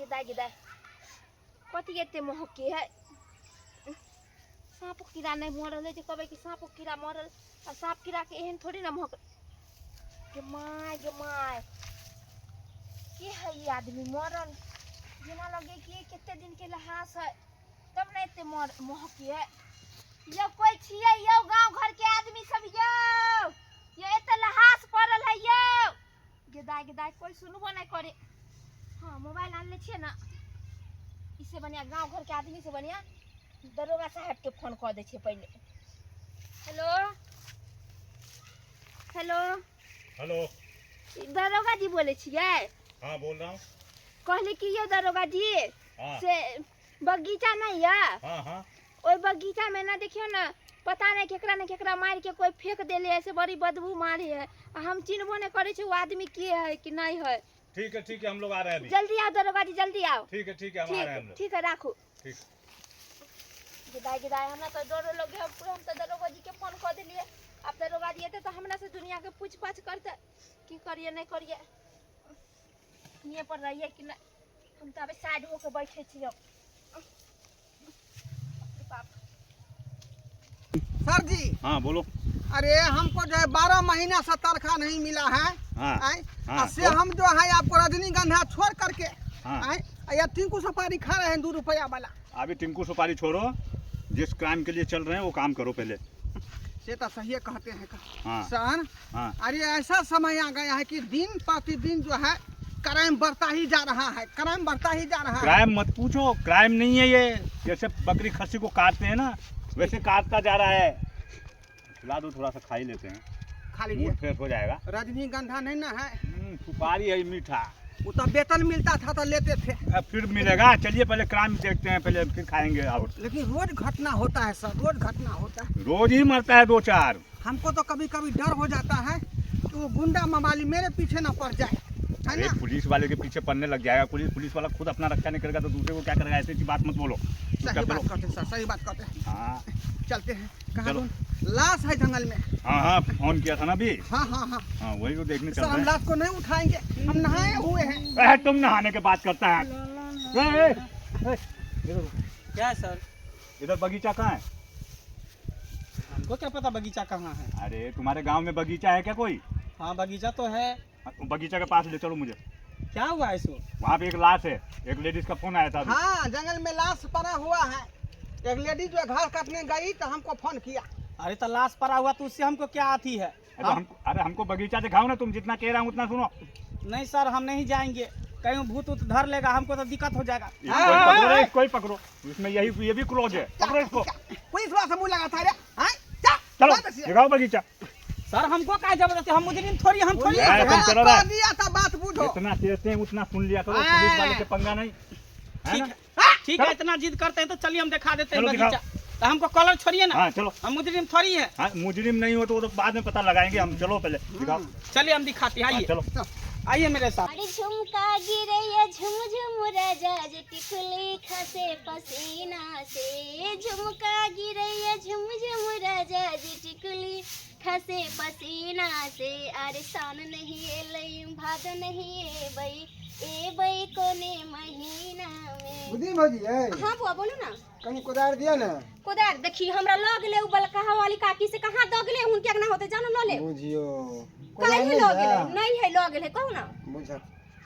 गे दाय गे दाय, कथी एते महके है? साँपो कीड़ा नहि मरल है जे कहबै कि साँपो कीड़ा मरल। आ साँप कीड़ाके एहन थोड़े ने महक। गे my, गे my, के है ई आदमी मरल? जेना लगे कि कते दिन के लहास है तब ने एते मर महके है। यौ कोई छियै यौ गांव घर के आदमी सब यौ? यौ एते लहास पड़ल है यौ। गेदाय गेदाय, कोई सुनबो नहीं करे। हाँ मोबाइल आनले छियै ना, इससे बढ़िया गांव घर के आदमी से बढ़िया दरोगा साहब के फोन कर दै छियै पहले। Hello hello. हेलो। दरोगा जी बोले छियै? हाँ, बोल रहा हूँ। कहली कि यौ दरोगा जी, हाँ। से बगीचा नहीं है? हाँ हाँ। ओहि बगीचा में ना देखियो ना, पता नहीं केकरा ने केकरा मार के कोई फेंक देले है, से बड़ी बदबू मारे है आ हम चिन्हबो नहीं करे छी वो आदमी के है कि नहीं है। ठीक है, ठीक है, हम लोग आ रहे हैं अभी। जल्दी आओ दरोगा जी, जल्दी आओ। ठीक है, ठीक है, हम आ रहे हैं हम ठीक लोग। ठीक है, राखू। ठीक। गिदाय गिदाय, हमरा तो डरो लगे। हम पूरा हम तो दरोगा जी के फोन कर दिलिए। अब दरोगा जी एते तो हमरा से दुनिया के पूछ पाछ करते, की करिए नहीं करिए, हियाँ पर रहिए कि नहीं। हम तो अबे साइड होके बैठे छी अब। बाप। सर जी। हाँ बोलो। अरे हमको जो है 12 महीना से तनख्वाह नहीं मिला है। हाँ, आए? हाँ, आ से तो? हम जो है आपको रजनीगंधा छोड़ करके, हाँ। आए? या टिंकू सुपारी खा रहे हैं 2 रुपया वाला। अभी टिंकू सुपारी छोड़ो, जिस क्राइम के लिए चल रहे हैं वो काम करो पहले। से तो सही कहते हैं का। हाँ। सर। हाँ। अरे ऐसा समय आ गया है कि दिन प्रतिदिन जो है क्राइम बढ़ता ही जा रहा है, क्राइम बढ़ता ही जा रहा है। क्राइम मत पूछो, क्राइम नहीं है ये। जैसे बकरी खस्सी को काटते हैं ना, वैसे काटता जा रहा है। खिला दो थोड़ा सा, खा ही लेते हैं। खा लीजिए, मूड फ्रेश हो जाएगा। रजनीगंधा नहीं ना है। सुपारी है मीठा। वो तो वेतन मिलता था तो लेते थे। अब फिर मिलेगा। चलिए पहले क्राइम देखते हैं पहले, फिर खाएंगे। और लेकिन रोज घटना होता है सर, रोज घटना होता है। रोज ही मरता है 2-4। हमको तो कभी कभी डर हो जाता है कि वो गुंडा मवाली मेरे पीछे ना पड़ जाए, है अरे ना? पुलिस वाले के पीछे पड़ने लग जाएगा। पुलिस वाला खुद अपना रक्षा नहीं करेगा तो दूसरे को क्या करेगा? ऐसी बात मत बोलो। सही चुपचाप बात चलो। करते हैं सर, सही बात करते हैं। हाँ। चलते हैं। कहाँ? चलो। लाश है जंगल में। हाँ हाँ, फोन किया था ना अभी। हाँ हाँ हाँ। हाँ वही तो देखने चल सर हम रहे हैं। लाश को नहीं उठाएंगे, हम नहाए हुए हैं। ए, तुम नहाने के बात करता है। ए, ए, ए, इधर। क्या है सर? इधर बगीचा कहाँ है? हमको क्या पता बगीचा कहाँ है। अरे तुम्हारे गांव में बगीचा है क्या कोई? हाँ बगीचा तो है। हाँ, बगीचा के पास ले चलो मुझे। क्या हुआ है इसको? वहाँ पे एक लाश है, एक लेडीज का फोन आया था अभी। हाँ जंगल में लाश पड़ा हुआ है, एक लेडीज जो घास काटने गई तो हमको फोन किया। अरे तो लाश पड़ा हुआ तो उससे हमको क्या आती है? अरे तो हमको, अरे हमको बगीचा दिखाओ ना, तुम जितना कह रहा हूँ उतना सुनो। नहीं सर हम नहीं जाएंगे, कहीं भूत उत धर लेगा हमको तो दिक्कत हो जाएगा। इसको ही पकड़ो रे, इसको ही पकड़ो। इसमें यही ये भी क्लोज है, पकड़ो इसको। पुलिस वाला से मुंह लगा था रे। हाँ? जा, चलो जा बस। दिखाओ बगीचा। सर हमको क्या जबरदस्ती, हम मुजरिम थोड़ी, हम थोड़ी। अरे तुम चलो रे। कह दिया था बात बुझो। जितना कहते हैं उतना सुन लिया करो, पुलिस वाले से पंगा नहीं है ठीक ना? है ठीक है, इतना जिद करते हैं तो चलिए हम दिखा देते हैं चलो बगीचा। तो हमको कॉलर छोड़िए ना। हाँ चलो। हम मुजरिम थोड़ी है। हाँ मुजरिम नहीं हो तो वो तो बाद में पता लगाएंगे हम। चलो पहले दिखाओ। चलिए हम दिखाते हैं, हाँ, आइए चलो आइए मेरे साथ। अरे झुमका गिरे झुम झुम राजा जी टिकुली खसे पसीना से, झुमका गिरे झुम झुम राजा जी टिकुली खसे पसीना से। अरे सान नहीं एलै भादो नहीं एबै एबै कोने महीना में। बुद्धि भौजी है। हाँ बुआ बोलू ना। कहीं कोदार दिया ना। कोदार देखी हमरा लग ले उ बलकहा वाली काकी से कहाँ दग ले हुनके अंगना होते जानो ल ले। बुझियो काहे नहीं लग है? गेलै नहीं है लग गेलै कहू ना। बुझत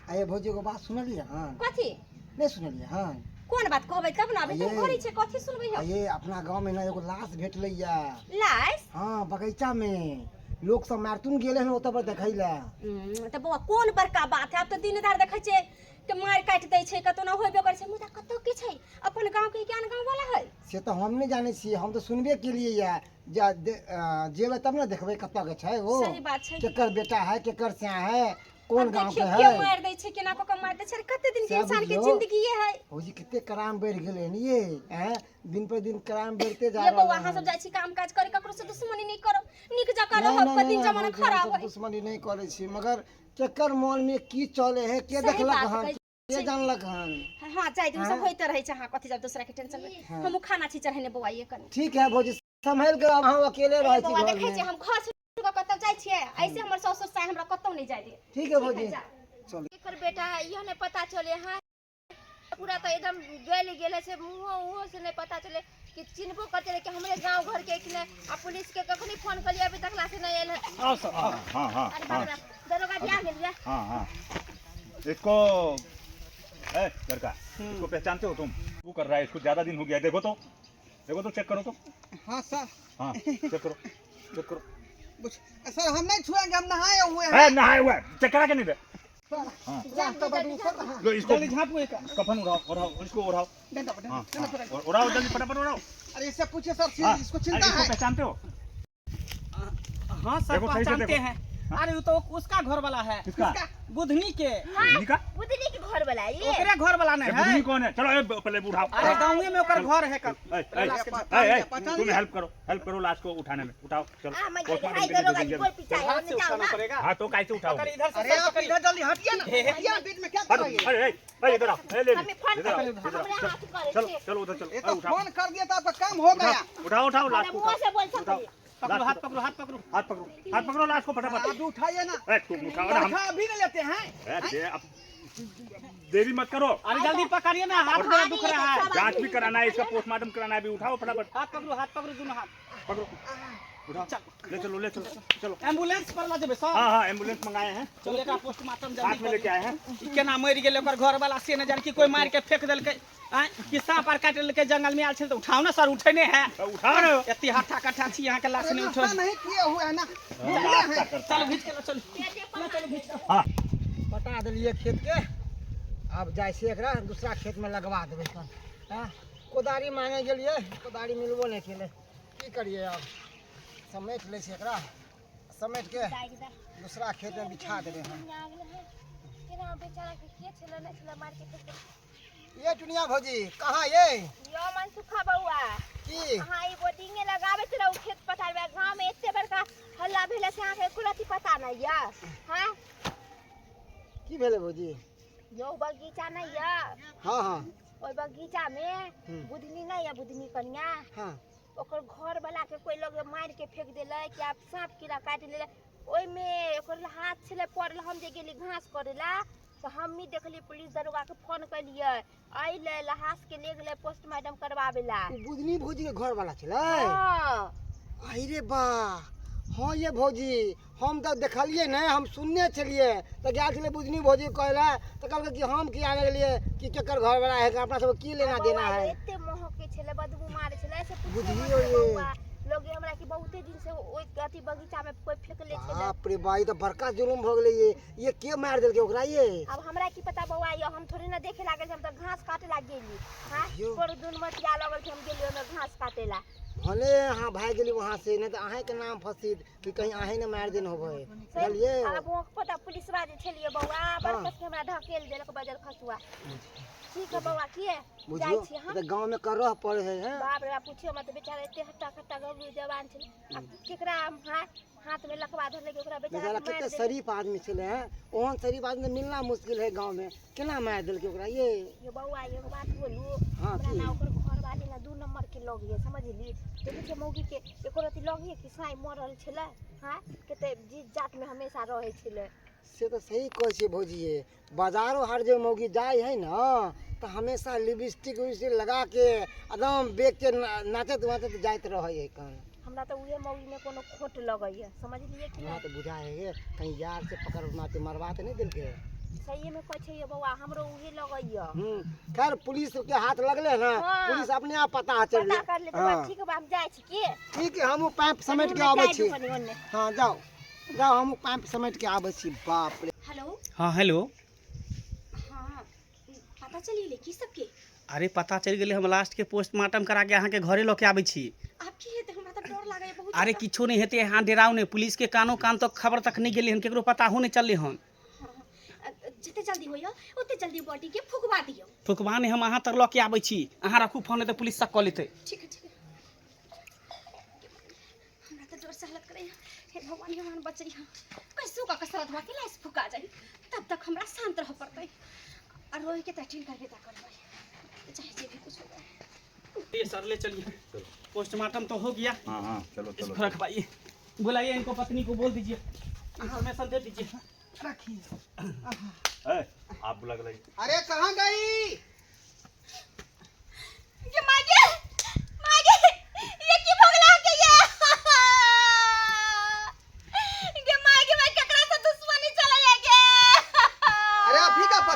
आये भौजी को बात सुनलिए? हाँ कथी नहीं सुनलिए? हाँ कोन बात कहबै तब ना, अभी तुम ये। घरे छै कथी सुनबै हम? आये अपना गांव में ना एगो लाश भेटलै या। लाश? हाँ बगीचा में लोग सब मारतुन गेले हन ओतऽ पर देखै ला। तऽ बौआ कोन बड़का बात है, आब तऽ दिन दार देखै छियै कि मारि काटि दै छै कतौ ना होबे करै छै, मुदा कतौ के छै अपन गाँव के कि आन गाँव वाला है? से तऽ हम नहि जानै छियै, हम तऽ सुनबे केलियै या। जेबै तब ने देखबै कतऽ के छै ओ। सही बात छै। केकर बेटा है, केकर स्या है, कोन आब गाँव के देखियौ है। केओ मारि दै छै, केना कऽ कऽ मारि दै छै, अरे कते दिन के सएह इंसान के बुझियौ। जिंदगी है। भौजी कते क्राइम बढ़ि गेलै हन ये, हैं? दिन पर दिन क्राइम बढ़ते जा ये रहल बौआ अहाँ हन। सब जाइ छी काम काज करे, ककरो से दुश्मनी नहीं करब, नीक जकाँ नहीं, रहब, नहीं, कऽ दिन नहीं, जमाना भौजी, हम खराब सब है। दुश्मनी नहीं करै छी, मगर केकर मन में की चले है के सही देखलक बात हन, कहै के छी। जानलक हन। हाँ जाय दियौ, सब हाँ। होइते रहै छै, अहाँ कथी जाब दोसरा के टेंशन में। हाँ। हमहूँ खाना छी चढ़ेने बौआ ये कनी। ठीक है भौजी, संभल के अहाँ अकेले ए रहै छी बौआ घर देखै में। छी हम घर छोड़ि कऽ कतौ जाइ छियै, ऐसे हमर सासुर साय हमरा कतौ नहि जाय दियै। ठीक है भौजी, जा। चलू। एकर बेटा है इहो नहीं पता चले। हाँ पूरा तऽ एकदम गलि गेल से मुँहो उहो से नहि पता चले कि चिन्हबो करते रहे कि हमरे गांव घर के कि नहीं। आ पुलिस के कखनी फोन कलिए अभी तक लासे नहीं आयल है। आओ सर आओ। हाँ हाँ अरे हाँ बाप रे, दरोगा जी आ गेल हाँ हाँ इसको ए लड़का, इसको पहचानते हो तुम? वो कर रहा है, इसको ज्यादा दिन हो गया। देखो तो, देखो तो, चेक करो तो। हाँ सर। हाँ चेक करो, चेक करो। सर हम नहीं छुएंगे, हम नहाए हुए हैं। ए नहाए हुआ है, चेक करा के नहीं दे। हाँ सर तो बदबू कर रहा है। लो इसको, जल्दी झाँपू एक। कफन उड़ाओ, उड़ाओ इसको, उड़ाओ। डंडा पर, हाँ डंडा पर। हाँ, उड़ाओ जल्दी, फटाफट उड़ाओ। अरे इससे पूछिए सर, हाँ, इसको अरे चिंता इसको है। पहचानते हो? हाँ सर देखो, सही से पहचानते देखो। हैं। अरे वो तो उसका घर वाला है। किसका? बुधनी के। बुधनी का? बुधनी के घर वाला ये। ओकरे घर वाला नहीं ये है। बुधनी कौन है? चलो ए, पहले उठाओ। अरे गाँव में ओकर घर है कल। ए, ए, ए, ए, तुम हेल्प करो, हेल्प करो लाश को उठाने में, उठाओ चलो। आ मैं पोस्टमार्टम भाई के लिए दरोगा जी भेजेंगे। कोई पीछा है हाथ से जाओ उठाना ना। पड़ेगा। हाँ तो कैसे उठाओ? अगर इधर से अरे सर आप पकड़िए। इधर जल्दी हटिए ना, हटिए ना, बीच में क्या कर अरे रही है? अरे ए, इधर आओ, ए, ले ले, हमें फोन इधर आओ, कर, इधर आओ, हमरे हाथ करे चलो छे। चलो उधर चलो, ये ए, तो उठाओ फोन कर दिया तो आपका काम हो गया। उठाओ उठाओ लाश को, मुंह से बोल उठाओ, सकली। पकड़ो हाथ पकड़ो, हाथ पकड़ो, हाथ पकड़ो, हाथ पकड़ो लाश को फटाफट। आप उठाइए ना। ए तुम उठाओ ना, हम लड़का अभी नहीं लेते हैं। ए, दे, अब देरी मत करो। अरे जल्दी पकड़िए ना, हाथ मेरा दुख रहा है। जांच भी कराना है इसका, पोस्टमार्टम कराना है अभी, उठाओ फटाफट। हाथ पकड़ो, हाथ पकड़ो, दोनों हाथ पकड़ो, उठाओ, ले चलो, ले चलो, चलो। एम्बुलेंस पर ला जेबै सर। हाँ हाँ एम्बुलेंस मंगाए हैं, चलो एकरा पोस्टमार्टम साथ जल्दी में लेके आए हैं। ई केना मरि गेलै ओकर घर वाला से न जान कि कोई मार के फेंक देलकै आँय कि सांप आर काटि लेलकै जंगल में आयल छल। तऽ उठाउ ने सर, उठेने है। उठाओ ना। एते हट्ठा कट्ठा छी अहाँके लाश अरे नहि नाश्ता उठल। नहीं किए हुए है ना, भूखे नाश्ता हैं। करता चलो है। घीच के लो, चलो चलो घीच के। हाँ पटा देलियै खेतके, आब जाइ छियै एकरा दूसरा खेतमे लगवा देबै सन। हँ कोदारी मांगे गेलियै, कोदारी मिलबो नहि केलै। की करियै, आब समेट लै छियै एकरा, समेट के दूसरा खेतमे बिछा देबै हम। केना बेचारा के के छले नहीं छले मार के फेंक देलकै। ये टुनिया भौजी कहाँ ये? यो मनसुखा बउआ। की हाँ ई बोर्डिंगे लगाबैत रहू खेत पथार में। गाँव में एते बड़का हल्ला भेलै से अहाँके एको रत्ती पता नहीं यऽ? हाँ की भेलै भौजी? यौ बगीचा नहीं यऽ? हाँ हाँ। ओहि बगीचा में बुधनी नहीं यऽ, बुधनी कनिया, हाँ ओकर घर वाला के कोई लोग मार के फेंक देलै कि आब सांप कीड़ा काटि लेलै। ओहिमे ओकर हाथ छलै पड़ल। हम जे गेली घास करे ला तऽ हमही देखलियै, पुलिस दरोगा के फोन केलियै, अइलै लहास के ले गेलै पोस्टमार्टम करवाबे ला। ओ बुधनी भौजी के घर वाला छलै? हाँ। अरे बा, हाँ ये भौजी हम तऽ देखलियै नहि, हम सुनने छलियै। तऽ गेल छलै बुधनी भौजी कहै लए तऽ कहलकै कि हम किया नहि गेलियै, कि केकर घर वाला है, अपना सबके की लेना देना बौआ, है। एते महकै छलै, बदबू मारै छलै से पुछियो बुझलियौ मत ये। बौआ। लोग हमरा कि बहुते दिन से ओहि अथी बगीचा में कोई फेंकले छलै। बाप रे बा, ई तऽ बड़का जुलुम भऽ गेलै। ये के मारि देलकै ओकरा ये? अब हमरा की पता बौआ, यो हम थोड़ी ना देखे लागल, हम तऽ घास काटे ला गेली। हाँ यो। पर दुन मतिया लगल छै, हम गेली ओहिमे घास काटे ला। भले अहाँ भागि गेली वहाँ से, नहि तऽ अहाँके नाम फँसित कि कहीं अहें ने मारि देने होबै, बुझलियै? आब वो पता पुलिसवा जे छलियै बौआ, बड़ हाँ। कस के हमरा ढकेल देलक बजर खसुआ। ठीक है बौआ, किए जाइ बुझियौ छी हम। तऽ गाँवमे करह पड़ै है, हैं? बाप रे बाप, पूछियो मत, बेचारा एते हट्टा कट्टा गबरू जवान छलै, आ केकरा हाथ हाथ में लकवा धरलकै ओकरा बेचारा बेचारा के मारि कते देलकै। शरीफ आदमी छलै हैं, ओहन शरीफ आदमी तऽ मिलना मुश्किल है गाँवमे, केना मारि देलकै ओकरा ये? यो बौआ एगो बात बोलू? हाँ, हमरा की? ना ओकर घर वाली ना 2 नंबर के लग ये, समझली? देखै छियै मौगी के एको रत्ती लगिए कि साँइ मरल छलै। हाँ कते जीत जात में हमेशा रहै छलै। से तऽ सही कहै छियै भौजी, ये बाजारो हाट जे मौगी जाइ है न तऽ हमेशा लिपस्टिक उपिस्टिक लगा के एकदम बेच के नाचैत वाचैत जाइत रहै है कन। हमरा तऽ उहे मौगी में कोनो खोट लगैया, समझलियै कि हमरा नहि? तऽ बुझाइ है कहीं यार से पकड़ मारते मरवा तऽ नहि देलकै। सहिए में कहै छै ये बौआ, हमरो उहे लगैया। खैर पुलिस के हाथ लगले ना, हाँ। पुलिस अपने आप पता चल पता कर लेते। हाँ। ठीक बा, हम जाइ छी की? ठीक है, हमहूँ पाइप समेट के हमरा आबै जाय छी। दू कनी ओन्ने। हाँ जाओ जाओ, हमहूँ पाइप समेट के आबै छी। बाप रे। हेलो। हाँ हेलो। हाँ पता चलि गेलै की सबके? अरे पता चलि गेलै, हम लास्ट के पोस्टमार्टम करा के अहाँके घरे लऽ के आबै छी। आब की हेतै? हमरा तऽ डर लागैया बहुत। अरे किछो नहि हेतै, अहाँ डेराउ नहि। पुलिस के कानो कान तक खबर तक नहि गेलै हन, केकरो पता हो नहि चललै हन। हाँ, जते जल्दी होइया ओते जल्दी बॉडी के फुकवा दियौ। फुकवा नहि, हम अहाँ तक लऽ के आबै छी, अहाँ रखू फोन, नहि तऽ पुलिस शक कऽ लेतै। ठीक है ठीक है। हमरा तऽ डर से हालत करैया। हे भगवान, भगवान बचैया, कैसो कऽ के श्रद्धवा के लाश फुका जाई तब तक हमरा शांत रह पड़तै आ रोहि के तऽ करबे ता करबै, चाहे जे भी कुछ हो जाए। ये सर ले चलिए, पोस्टमार्टम तो हो गया। हाँ हाँ चलो चलो। इसको रखवाइए, बुलाइए इनको, पत्नी को बोल दीजिए, इन्फॉर्मेशन दे दीजिए। रखिए। ए, आप बुला के लाइए। अरे कहाँ गई?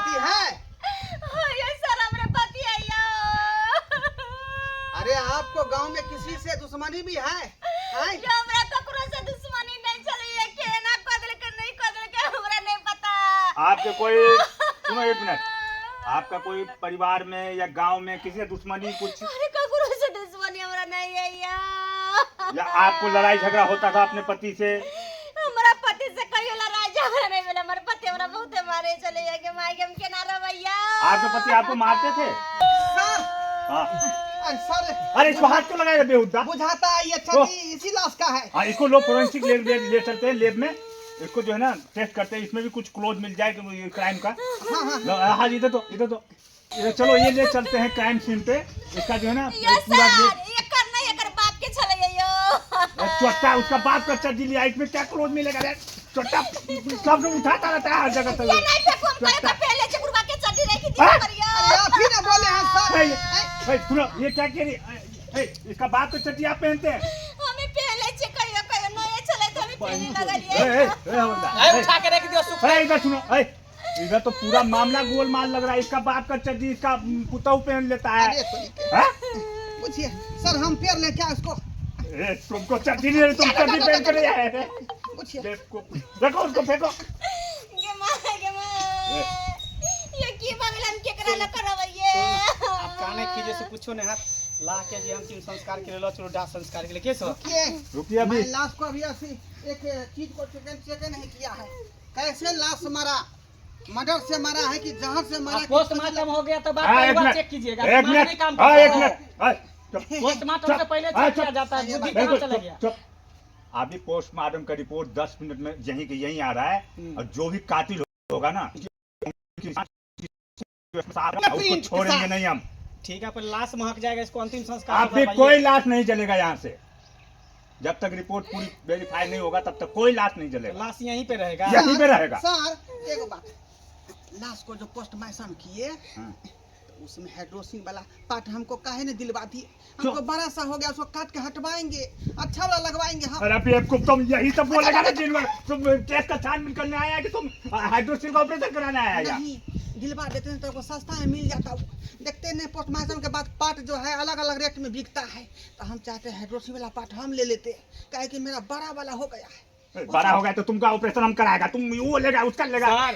पति है? हाँ यो सर, हमरा पति है यो। अरे आपको गांव में किसी से दुश्मनी भी है, हैं? यो हमरा ककरो से दुश्मनी नहीं चलैया, केना कऽ देलकै नहीं कऽ देलकै हमरा नहीं पता। आपके कोई, सुनो एक मिनट, आपका कोई परिवार में या गांव में किसी से दुश्मनी कुछ? अरे ककरो से दुश्मनी हमरा नहीं है या। या आपको लड़ाई झगड़ा होता था अपने पति से? हमरा पति से कहियो लड़ाई झगड़ा नहीं भेल। हमर पति हमरा बहुते मारे चलैया के माय के, हम केना रहबैया? आपके पति आपको मारते थे? सर। हाँ। अरे सर। अरे इसको हाथ क्यों लगाया बेहुदा? बुझाता है ये छती इसी लाश का है। हाँ, इसको लोग फोरेंसिक लेब ले, ले चलते हैं, लेब में इसको जो है ना टेस्ट करते हैं, इसमें भी कुछ क्लोज मिल जाए कि क्राइम का। हाँ हाँ। हाँ, इधर तो, इधर तो, इधर चलो, ये ले चलते हैं क्राइम सीन पे। इसका जो है ना यो पूरा सर, ये करना एकर बाप के छलैया यो। चोट्टा, उसका बाप का चड्डी लिया, इसमें क्या क्लोज मिलेगा रे? चोट्टा सब लोग उठाता रहता है हर जगह से। ये नहीं फेंकू हम, कहियो के पहले जे बुढ़वा के चड्डी रखी दी हाँ? करियो। अरे आप ही ना बोले हैं सर। ए, ए, सुनो, ये क्या कह रही है? ए, इसका बाप का चड्डी आप पहनते हैं? हमें पहले जे कहियो कहियो नहीं छलै त हमें पहले लगलिए। ए, ए, ए, हवलदार, ए, ए, उठा के रख दियो सुख। ए, इधर सुनो, ए, इधर तो पूरा मामला गोलमाल लग रहा है। इसका बाप का चड्डी इसका पुतहू पहन लेता है। अरे तो ये हाँ? पूछिए सर, हम पेर ले क्या उसको? ए, तुमको चड्डी नहीं रही, तुम चड्डी पहन कर आए हैं। पूछिए। देखो उसको फेंको। गे मां, गे मां, ये की बंगला में केकरा ल करबैये? आप काने खींचे से कुछो नहीं हाथ ला के जे अंतिम संस्कार के लिए लो चलो, डाह संस्कार के लिए के सो। ये रुकिए अभी। मैं लाश को अभी ऐसी एक चीज को चेक चेक नहीं किया है, कैसे लाश मरा, मर्डर से मरा है कि जहर से मरा? पोस्टमार्टम हो गया तो बात हाँ, एक परिवार मिनट, चेक कीजिएगा, एक दिमाग मिनट, नहीं काम हाँ, करता एक है। मिनट, हाँ, चुप, पोस्टमार्टम से पहले हाँ, चेक किया चुप। जाता है, बुद्धि बिल्कुल, कहाँ चला चुप, गया? चुप। अभी पोस्टमार्टम का रिपोर्ट 10 मिनट में यहीं के यहीं आ रहा है और जो भी कातिल होगा ना उसको छोड़ेंगे नहीं हम। ठीक है, पर लाश महक जाएगा, इसको अंतिम संस्कार आप भी करवाइए। कोई लाश नहीं जलेगा यहाँ से, जब तक रिपोर्ट पूरी वेरीफाई नहीं होगा तब तक कोई लाश नहीं जलेगा। लाश यहीं पे रहेगा। यहीं पे रहेगा। सर एगो बात, लाश को जो पोस्टमार्टम किए हाँ। तो उसमें हाइड्रोसिन वाला पार्ट हमको काहे ने दिलवा दिए? हमको बड़ा सा हो गया, उसको काट के हटवाएंगे, अच्छा वाला लगवाएंगे हम। अरे बेवकूफ, तुम यही सब बोलेगा ना दिन भर। तुम केस का छानबीन करने आया है कि तुम हाइड्रोसिल का ऑपरेशन कराने आया है? नहीं, दिलवा देते हैं तो आपको सस्ता में मिल जाता। देखते नहीं पोस्टमार्टम के बाद पार्ट जो है अलग अलग रेट में बिकता है, तो हम चाहते हैं हाइड्रोसिन वाला पार्ट हम ले लेते, काहे कि मेरा बड़ा वाला हो गया है। बड़ा हो गया तो तुमका ऑपरेशन हम कराएगा, तुम वो लेगा उसका लेगा। सर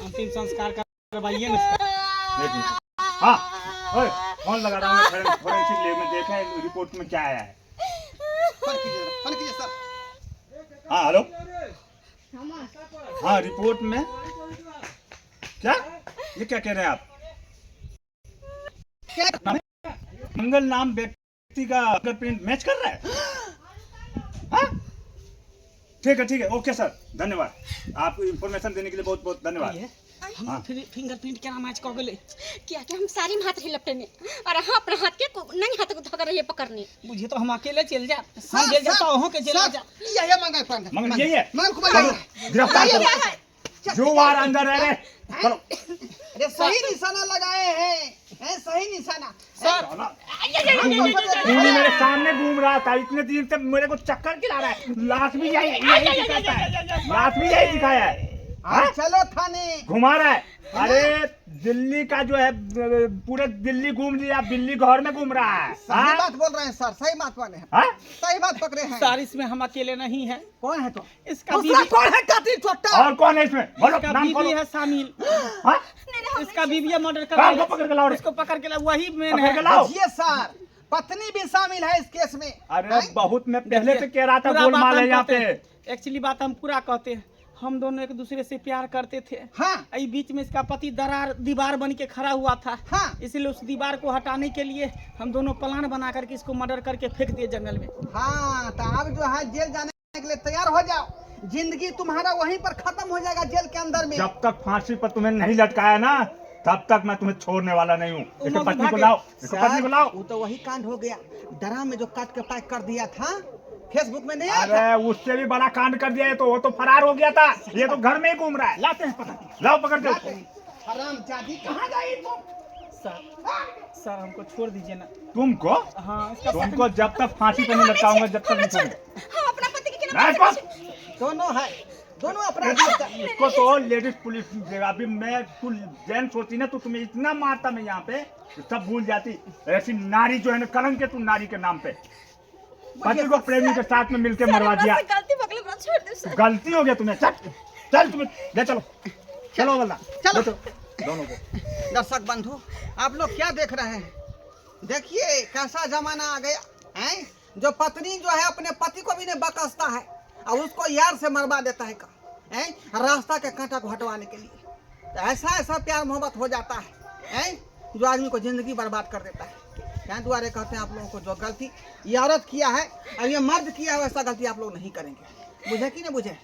अंतिम संस्कार करवाइए ना। एक मिनट, हाँ, ओए, फोन लगा रहा हूँ मैं फोरेंसिक लैब में, देखें रिपोर्ट में क्या आया है। फोन कीजिए, फोन कीजिए सर। हाँ हेलो, हाँ रिपोर्ट में क्या, ये क्या कह रहे हैं आप? क्या? मंगल नाम व्यक्ति का फिंगरप्रिंट मैच कर रहा है? हाँ? ठीक है ठीक है, ओके सर, धन्यवाद, आपको इन्फॉर्मेशन देने के लिए बहुत बहुत धन्यवाद। हम फिंगरप्रिंट केना मैच कऽ गेलै? किया कि हम सारी में हाथ रही लपटने और अहाँ अपना हाथ के नहीं हाथ को धकर रहिए पकड़ने। बुझिए तो हम अकेले चल जा, हम जेल जाता, अहों के जेल सर, जा। यही मंगल पांडे। मंगल यही है? मंगल कुमार यही है। गिरफ्तार यही करो। है। जो बाहर अंदर है रे, चलो। अरे सही निशाना लगाए हैं, हैं सही निशाना। सर खूनी मेरे सामने घूम रहा था इतने दिन से, मेरे को चक्कर खिला रहा है। लाश भी यही यही दिखाता है, लाश भी यही दिखाया है। हाँ? चलो थाने। घुमा रहा है। अरे दिल्ली का जो है पूरे दिल्ली घूम लिया, बिल्ली घर में घूम रहा है। सही हाँ? बात बोल रहे हैं सर, सही बात बोल रहे हैं, हाँ? सही बात पकड़े हैं सर इसमें हम अकेले नहीं हैं। कौन है तो इसका दूसरा बीवी, कौन है कातिल चोट्टा? और कौन है इसमें, बोलो इसका नाम बीवी बोलो। है शामिल। हाँ? इसका बीवी मर्डर कौन कर को पकड़ के लाओ रे? इसको पकड़ के लाओ, वही मेन पकड़ है। के लाओ। ये सर पत्नी भी शामिल है इस केस में। अरे बहुत मैं पहले से कह रहा था पूरा बात गोलमाल है हम यहाँ कहते पे। हैं। एक्चुअली बात हम पूरा कहते हैं, हम दोनों एक दूसरे से प्यार करते थे। हाँ। ई बीच में इसका पति दरार दीवार बन के खड़ा हुआ था। हाँ। इसलिए उस दीवार को हटाने के लिए हम दोनों प्लान बना करके इसको मर्डर करके फेंक दिए जंगल में। हाँ तो अब जो है जेल जाने के लिए तैयार हो जाओ, जिंदगी तुम्हारा वहीं पर खत्म हो जाएगा जेल के अंदर में। जब तक फांसी पर तुम्हें नहीं लटकाया ना तब तक मैं तुम्हें छोड़ने वाला नहीं हूँ। इसके उमा पत्नी को भागे। लाओ, इसके पत्नी को लाओ। वो तो वही कांड हो गया, डराम में जो काट के पैक कर दिया था, फेसबुक में नहीं आया था? अरे उससे भी बड़ा कांड कर दिया ये तो, वो तो फरार हो गया था, ये तो घर में ही घूम रहा है। लाते हैं पकड़ के। लाओ पकड़ के उसको। हराम जादी कहाँ गई तुम? सर सर हमको छोड़ दीजिए ना। तुमको, हाँ इसका तुमको जब तक फांसी पर नहीं लटकाऊंगा जब तक नहीं छोड़ूंगा। हम अपना पति के केना राजपाल! दोनों है, दोनों अपराधी हैं। इसको तो लेडीज पुलिस, अभी मैं तू जेंट्स होती ना तो तुम्हें इतना मारता मैं यहाँ पे सब भूल जाती। ऐसी नारी जो है ना, कलंक है तू नारी के नाम पे। पति को प्रेमी के साथ में मिलके मरवा दिया। गलती भगले हमरा छोड़ दे सर। गलती हो गया तुम्हें। चल चल, तुम्हें ले चलो, चलो बल्ला, चलो। ले चलो दोनों को। दर्शक बंधु, आप लोग क्या देख रहे हैं? देखिए कैसा जमाना आ गया है, जो पत्नी जो है अपने पति को भी नहीं बकसता है और उसको यार से मरवा देता है का हैं, रास्ता के कांटा को हटवाने के लिए। तो ऐसा ऐसा प्यार मोहब्बत हो जाता है, हैं, जो आदमी को जिंदगी बर्बाद कर देता है। क्या दुआरे कहते हैं आप लोगों को, जो गलती ये औरत किया है और ये मर्द किया है, वैसा गलती आप लोग नहीं करेंगे। बुझे कि नहीं बुझे?